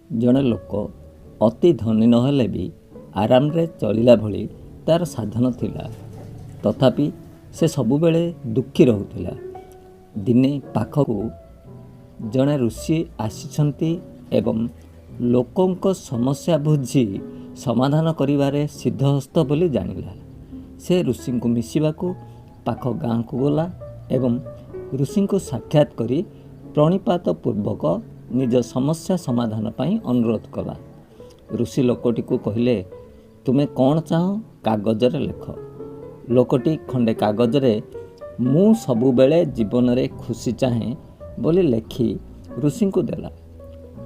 ଜଣେ ଲୋକ ଅତି ଧନୀ ନହେଲେ ବି ଆରାମରେ ଚଳିଲା ଭଳି ତା'ର ସାଧନ ଥିଲା। ତଥାପି ସେ ସବୁବେଳେ ଦୁଃଖୀ ରହୁଥିଲା। ଦିନେ ପାଖକୁ ଜଣେ ଋଷି ଆସିଛନ୍ତି ଏବଂ ଲୋକଙ୍କ ସମସ୍ୟା ବୁଝି ସମାଧାନ କରିବାରେ ସିଦ୍ଧହସ୍ତ ବୋଲି ଜାଣିଲା। ସେ ଋଷିଙ୍କୁ ମିଶିବାକୁ ପାଖ ଗାଁକୁ ଗଲା ଏବଂ ଋଷିଙ୍କୁ ସାକ୍ଷାତ କରି ପ୍ରଣିପାତ ପୂର୍ବକ ନିଜ ସମସ୍ୟା ସମାଧାନ ପାଇଁ ଅନୁରୋଧ କଲା। ଋଷି ଲୋକଟିକୁ କହିଲେ, ତୁମେ କ'ଣ ଚାହଁ କାଗଜରେ ଲେଖ। ଲୋକଟି ଖଣ୍ଡେ କାଗଜରେ ମୁଁ ସବୁବେଳେ ଜୀବନରେ ଖୁସି ଚାହେଁ ବୋଲି ଲେଖି ଋଷିଙ୍କୁ ଦେଲା।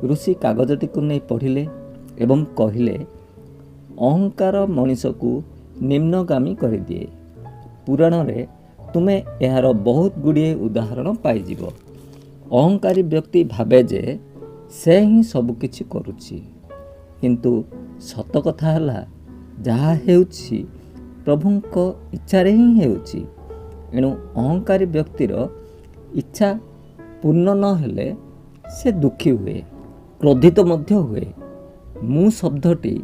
ଋଷି କାଗଜଟିକୁ ନେଇ ପଢ଼ିଲେ ଏବଂ କହିଲେ, ଅହଙ୍କାର ମଣିଷକୁ ନିମ୍ନଗାମୀ କରିଦିଏ। ପୁରାଣରେ ତୁମେ ଏହାର ବହୁତ ଗୁଡ଼ିଏ ଉଦାହରଣ ପାଇଯିବ। ଅହଙ୍କାରୀ ବ୍ୟକ୍ତି ଭାବେ ଯେ ସେ ହିଁ ସବୁକିଛି କରୁଛି, କିନ୍ତୁ ସତ କଥା ହେଲା ଯାହା ହେଉଛି ପ୍ରଭୁଙ୍କ ଇଚ୍ଛାରେ ହିଁ ହେଉଛି। ଏଣୁ ଅହଙ୍କାରୀ ବ୍ୟକ୍ତିର ଇଚ୍ଛା ପୂର୍ଣ୍ଣ ନ ହେଲେ ସେ ଦୁଃଖୀ ହୁଏ, କ୍ରୋଧିତ ମଧ୍ୟ ହୁଏ। ମୁଁ ଶବ୍ଦଟି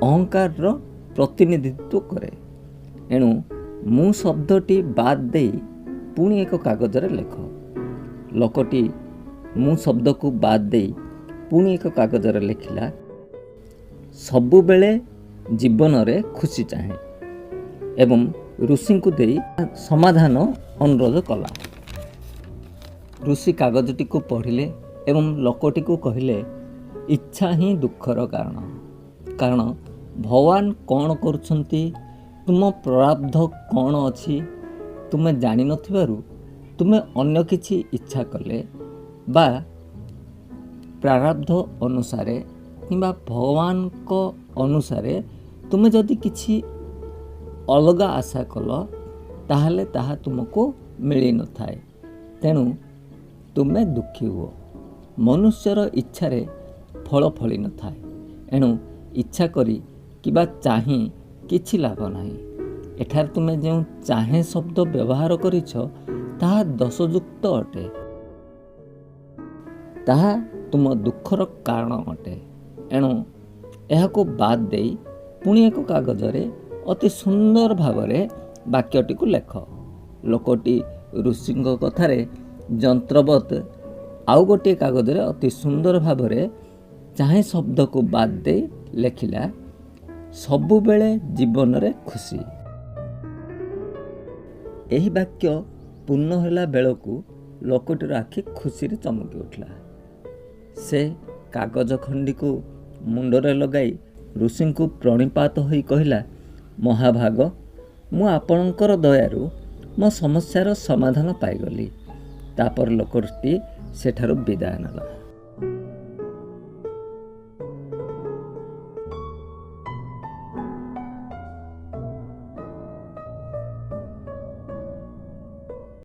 ଅହଙ୍କାରର ପ୍ରତିନିଧିତ୍ୱ କରେ। ଏଣୁ ମୁଁ ଶବ୍ଦଟି ବାଦ୍ ଦେଇ ପୁଣି ଏକ କାଗଜରେ ଲେଖ। ଲୋକଟି ମୁଁ ଶବ୍ଦକୁ ବାଦ୍ ଦେଇ ପୁଣି ଏକ କାଗଜରେ ଲେଖିଲା, ସବୁବେଳେ ଜୀବନରେ ଖୁସି ଚାହେଁ, ଏବଂ ଋଷିଙ୍କୁ ଦେଇ ସମାଧାନ ଅନୁରୋଧ କଲା। ଋଷି କାଗଜଟିକୁ ପଢ଼ିଲେ ଏବଂ ଲୋକଟିକୁ କହିଲେ, ଇଚ୍ଛା ହିଁ ଦୁଃଖର କାରଣ। କାରଣ ଭଗବାନ କ'ଣ କରୁଛନ୍ତି, ତୁମ ପ୍ରାରବ୍ଧ କ'ଣ ଅଛି ତୁମେ ଜାଣିନଥିବାରୁ ତୁମେ ଅନ୍ୟ କିଛି ଇଚ୍ଛା କଲେ ବା ପ୍ରାରବ୍ଧ ଅନୁସାରେ କିମ୍ବା ଭଗବାନଙ୍କ ଅନୁସାରେ ତୁମେ ଯଦି କିଛି ଅଲଗା ଆଶା କଲ, ତାହେଲେ ତାହା ତୁମକୁ ମିଳିନଥାଏ। ତେଣୁ ତୁମେ ଦୁଃଖୀ ହୁଅ। ମନୁଷ୍ୟର ଇଚ୍ଛାରେ ଫଳ ଫଳିନଥାଏ। ଏଣୁ ଇଚ୍ଛା କରି କିମ୍ବା ଚାହିଁ କିଛି ଲାଭ ନାହିଁ। ଏଠାରେ ତୁମେ ଯେଉଁ ଚାହେଁ ଶବ୍ଦ ବ୍ୟବହାର କରିଛ, ତାହା ଦୋଷଯୁକ୍ତ ଅଟେ। ତାହା ତୁମ ଦୁଃଖର କାରଣ ଅଟେ। ଏଣୁ ଏହାକୁ ବାଦ୍ ଦେଇ ପୁଣି ଏକ କାଗଜରେ ଅତି ସୁନ୍ଦର ଭାବରେ ବାକ୍ୟଟିକୁ ଲେଖ। ଲୋକଟି ଋଷିଙ୍କ କଥାରେ ଯନ୍ତ୍ରବତ୍ ଆଉ ଗୋଟିଏ କାଗଜରେ ଅତି ସୁନ୍ଦର ଭାବରେ ଚାହେଁ ଶବ୍ଦକୁ ବାଦ୍ ଦେଇ ଲେଖିଲା, ସବୁବେଳେ ଜୀବନରେ ଖୁସି। ଏହି ବାକ୍ୟ ପୂର୍ଣ୍ଣ ହେଲା ବେଳକୁ ଲୋକଟିର ଆଖି ଖୁସିରେ ଚମକି ଉଠିଲା। ସେ କାଗଜ ଖଣ୍ଡିକୁ ମୁଣ୍ଡରେ ଲଗାଇ ଋଷିଙ୍କୁ ପ୍ରଣିପାତ ହୋଇ କହିଲା, ମହାଭାଗ, ମୁଁ ଆପଣଙ୍କର ଦୟାରୁ ମୋ ସମସ୍ୟାର ସମାଧାନ ପାଇଗଲି। ତାପରେ ଲୋକଟି ସେଠାରୁ ବିଦାୟ ନେଲା।